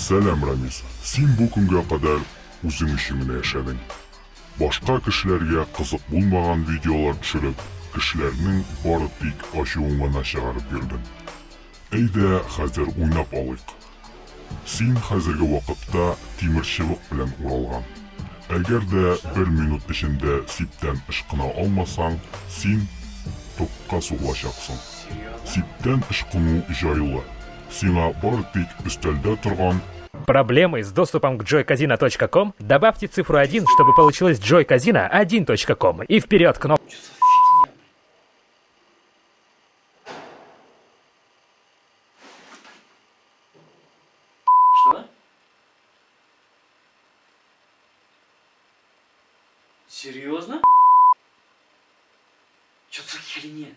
Сәлам, Рамис. Син бу көнгә кадәр үзең өчен генә яшәдең. Башка кешеләргә кызык булмаган видеолар төшереп, кешеләрнең бары тик ачуын гына чыгарып йөрдең. Әйдә, хәзер уйнап алыйк. Син хәзерге вакытта тимерчыбык белән уралган. Әгәр дә бер минут эчендә сиптән ычкына алмасаң, син токка сугылачаксың. Сиптән ычкыну җайлы. Сиңа бары тик өстәлдә торган Проблемы с доступом к joycasino.com? Добавьте цифру 1, чтобы получилось joycasino1.com. И вперед кнопку. Что за фигня, блин? Что? Серьезно? Что за херня?